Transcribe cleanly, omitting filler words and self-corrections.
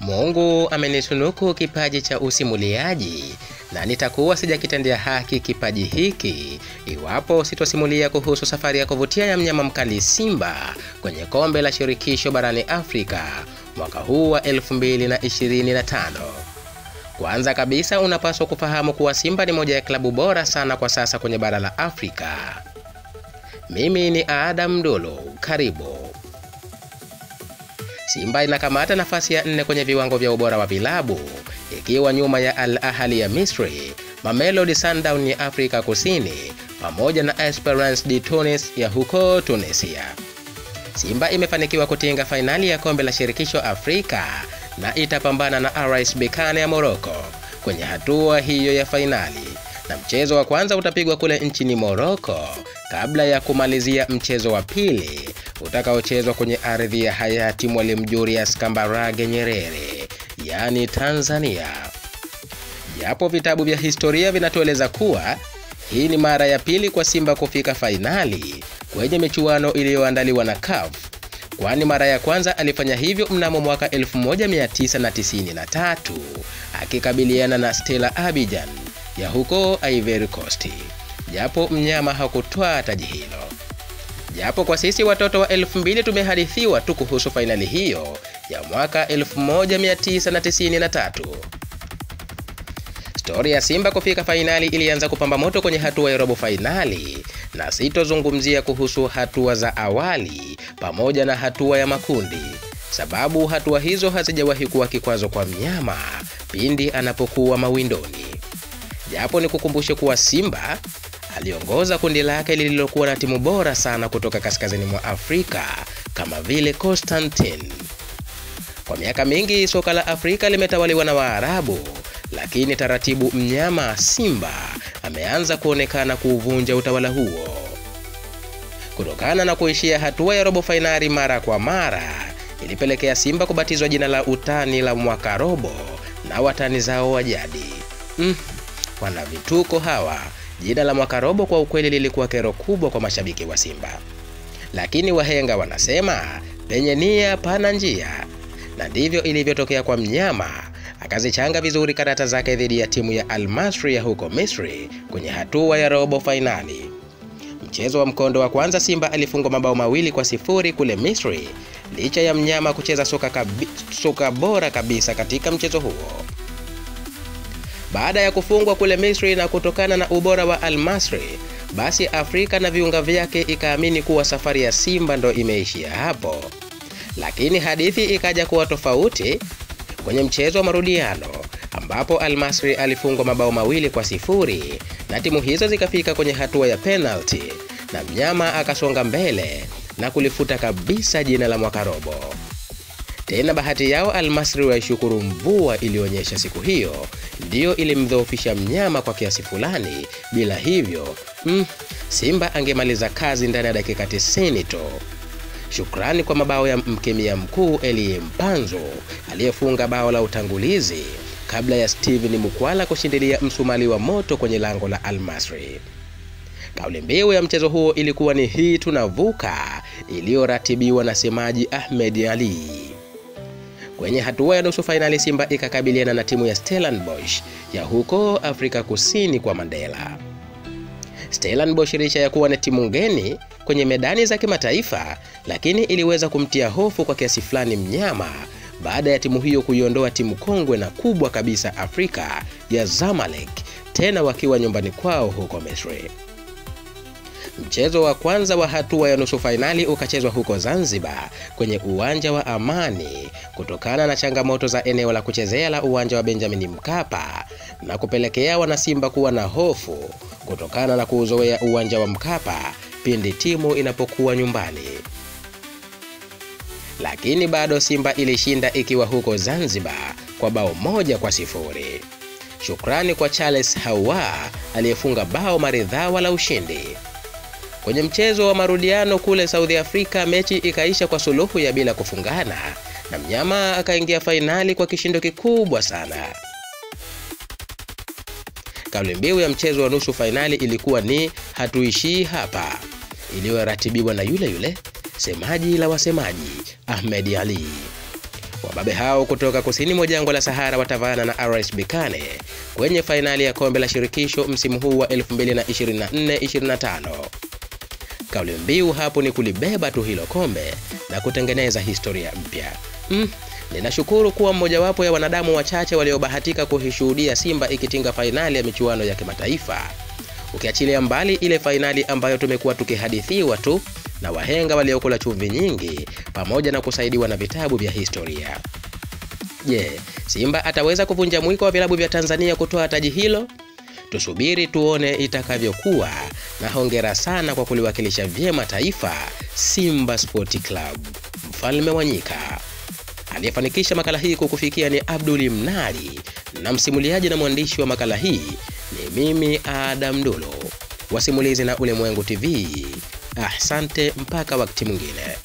Mungu amenitunuku kipaji cha usimuliaji na nitakuwa sijakitendea haki kipaji hiki iwapo sitosimulia kuhusu safari ya kuvutia ya mnyama mkali Simba kwenye kombe la shirikisho barani Afrika mwaka huu wa 2025. Kwanza kabisa unapaswa kufahamu kuwa Simba ni moja ya klabu bora sana kwa sasa kwenye bara la Afrika. Mimi ni Adam Dolo, karibu. Simba inakamata nafasi ya 4 kwenye viwango vya ubora wa vilabu, ikiwa nyuma ya Al Ahly ya Misri, Mamelodi Sundowns ya Afrika Kusini, pamoja na Esperance de Tunis ya huko Tunisia. Simba imefanikiwa kutinga fainali ya kombe la shirikisho Afrika na itapambana na RS Berkane ya Morocco kwenye hatua hiyo ya fainali, na mchezo wa kwanza utapigwa kule nchini Morocco kabla ya kumalizia mchezo wa pili utakaochezwa kwenye ardhi ya hayati Mwalimu Julius Kambarage Nyerere, yani Tanzania. Japo vitabu vya historia vinatueleza kuwa hii ni mara ya pili kwa Simba kufika fainali kwenye michuano iliyoandaliwa na CAF, kwani mara ya kwanza alifanya hivyo mnamo mwaka 1993 akikabiliana na Stella Abidjan ya huko Ivory Coast, japo mnyama hakutwaa taji hilo. Japo kwa sisi watoto wa 2000 tumehadithiwa tu kuhusu fainali hiyo ya mwaka 1993. Stori ya Simba kufika fainali ilianza kupamba moto kwenye hatua ya robo fainali, na sitozungumzia kuhusu hatua za awali pamoja na hatua ya makundi, sababu hatua hizo hazijawahi kuwa kikwazo kwa mnyama pindi anapokuwa mawindoni. Japo nikukumbushe kuwa Simba aliongoza kundi lake lililokuwa na timu bora sana kutoka kaskazini mwa Afrika kama vile Constantine. Kwa miaka mingi soka la Afrika limetawaliwa na Waarabu, lakini taratibu mnyama Simba ameanza kuonekana kuuvunja utawala huo. Kutokana na kuishia hatua ya robo fainali mara kwa mara, ilipelekea Simba kubatizwa jina la utani la mwaka robo na watani zao wa jadi. Wana vituko hawa. Jina la mwaka robo kwa ukweli lilikuwa kero kubwa kwa mashabiki wa Simba. Lakini wahenga wanasema penye nia pana njia, na ndivyo ilivyotokea kwa mnyama. Akazichanga vizuri karata zake dhidi ya timu ya Al Masry ya huko Misri kwenye hatua ya robo fainali. Mchezo wa mkondo wa kwanza Simba alifungwa mabao 2-0 kule Misri, licha ya mnyama kucheza soka bora kabisa katika mchezo huo. Baada ya kufungwa kule Misri na kutokana na ubora wa Al Masry, basi Afrika na viunga vyake ikaamini kuwa safari ya Simba ndo imeishia hapo. Lakini hadithi ikaja kuwa tofauti kwenye mchezo wa marudiano, ambapo Al Masry alifungwa mabao 2-0 na timu hizo zikafika kwenye hatua ya penalty, na mnyama akasonga mbele na kulifuta kabisa jina la mwaka robo. Tena bahati yao Al Masry waishukuru mvua ilionyesha siku hiyo ndiyo ilimdhoofisha mnyama kwa kiasi fulani. Bila hivyo, Simba angemaliza kazi ndani ya dakika 90 tu. Shukrani kwa mabao ya mkemia mkuu Elie Mpanzu aliyefunga bao la utangulizi kabla ya Steven Mukwala kushindilia msumali wa moto kwenye lango la Al Masry. Kauli mbiu ya mchezo huo ilikuwa ni hii tunavuka, iliyoratibiwa na semaji Ahmed Ali. Kwenye hatua ya nusu fainali Simba ikakabiliana na timu ya Stellenbosch ya huko Afrika Kusini kwa Mandela. Stellenbosch licha ya kuwa na timu ngeni kwenye medani za kimataifa, lakini iliweza kumtia hofu kwa kiasi fulani mnyama baada ya timu hiyo kuiondoa timu kongwe na kubwa kabisa Afrika ya Zamalek, tena wakiwa nyumbani kwao huko Misri. Mchezo wa kwanza wa hatua ya nusu fainali ukachezwa huko Zanzibar kwenye uwanja wa Amani, kutokana na changamoto za eneo la kuchezea la uwanja wa Benjamin Mkapa na kupelekea wanasimba kuwa na hofu kutokana na kuuzoea uwanja wa Mkapa pindi timu inapokuwa nyumbani. Lakini bado Simba ilishinda ikiwa huko Zanzibar kwa bao 1-0. Shukrani kwa Charles Hawa aliyefunga bao maridhawa la ushindi. Kwenye mchezo wa marudiano kule South Africa, mechi ikaisha kwa suluhu ya bila kufungana na mnyama akaingia fainali kwa kishindo kikubwa sana. Kauli mbiu ya mchezo wa nusu fainali ilikuwa ni hatuishii hapa, iliyoratibiwa na yule yule semaji la wasemaji Ahmed Ali. Wababe hao kutoka kusini mwa jangwa la Sahara watavaana na RS Berkane kwenye fainali ya kombe la shirikisho msimu huu wa 2024-2025. Kauli mbiu hapo ni kulibeba tu hilo kombe na kutengeneza historia mpya. Ninashukuru kuwa mmojawapo ya wanadamu wachache waliobahatika kuishuhudia Simba ikitinga fainali ya michuano ya kimataifa. Ukiachilia mbali ile fainali ambayo tumekuwa tukihadithiwa tu na wahenga waliokula chumvi nyingi pamoja na kusaidiwa na vitabu vya historia. Je, Simba ataweza kuvunja mwiko wa vilabu vya Tanzania kutoa taji hilo? Tusubiri tuone itakavyokuwa, na hongera sana kwa kuliwakilisha vyema taifa, Simba Sport Club, mfalme wa nyika. Aliyefanikisha makala hii kukufikia ni Abduli Mnali, na msimuliaji na mwandishi wa makala hii ni mimi Adam Ndolo wa Simulizi na Ulimwengu TV. Asante mpaka wakati mwingine.